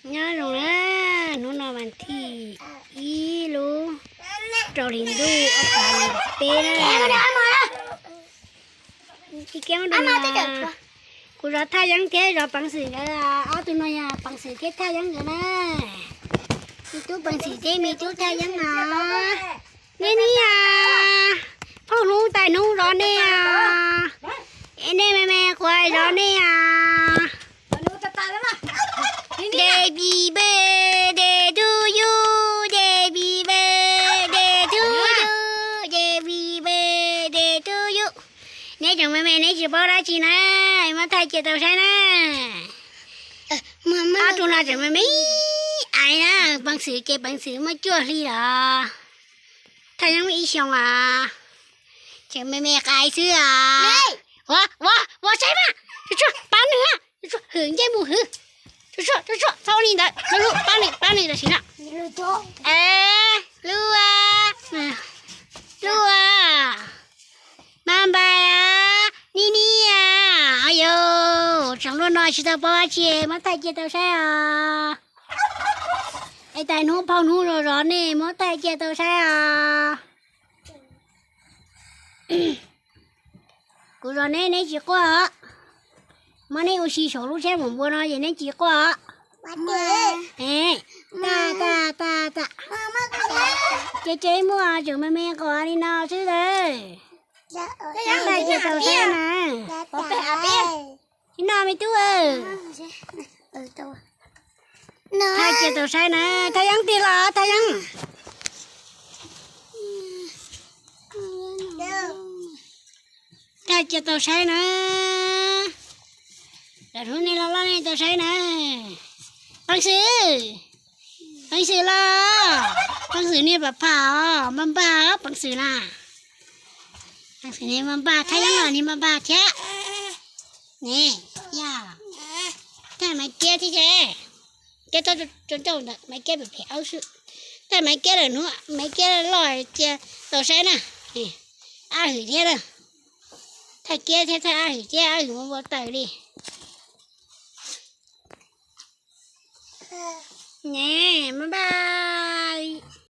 Nyob zoo na, hnub no vas thib ib lub rau hli ntuj ob phav nees nkaum peb na. Kuv zov Thaj Yeeb thiab zov Peev Xwm nkawd, ob tug no yog Peev Xwm thiab Thaj Yeeb nkawd na. Me tub Peev Xwm thiab me tub Thaj Yeeb no. Nej niam, phauj hnub tais hnub zov nej os. Nej me me quas zov nej os. Happy birthday to you, happy birthday to you, happy birthday to you. Neb tseem me me neb tsis paub dab tsi na, muab thaij cia tau saib na. Ob tug no tseem me me aiv na, Peev Xwm ces Peev Xwm muaj cuaj hli los. Thaj Yeeb ib xyoos os, tseem me me qaiv xwb os. Ua ua ua saib mas, tsuag tsuag pab nws, tsuag tsuag hwm ncej mus hwm, tsuag tsuag tsuag tsuag txhob li ntawd, lub lub pab nws pab nws tam sim no. Lub a, lub a, mas npais a, ni ni a, yus tseem luaj no tsis tau paub dab tsi, muab thaij cia tau saib os. Es tais hnub phauj hnub zov zov nej, muab thaij cia tau saib os. Kuv zov neb, neb tsis quaj os. Muab neb ua si saum lub tsheb maum npua no ces neb tsis quaj os. Tag tag tag tag. Ces tsev muaj tseem me me qos li no xwb lawm. Thaij cia tau saib na. Ib no me tub. Thaij cia tau saib na, Thaj Yeeb tig los Thaj Yeeb. Thaij cia tau saib na. Lawm hnub nej loj loj nej tau saib na. Peev Xwm, Peev Xwm los, Peev Xwm niag pam pham os, npaj npaj os Peev Xwm na. Peev Xwm niag npaj npaj, Thaj Yeeb los niag npaj npaj thiab. Ne, yog, thaij Maiv Kiab thiab ces, Kiab txob ncauj ntawm Maiv Kiab phem phem awb xwb. Thaij Maiv Kiab lawm hnub Maiv Kiab loj cia tau saib na. Ab hwm thiab na. Thaij Kiab thiab thaij ab hwm thiab, ab hwm ua npua taws li. Ne, npaj npaj.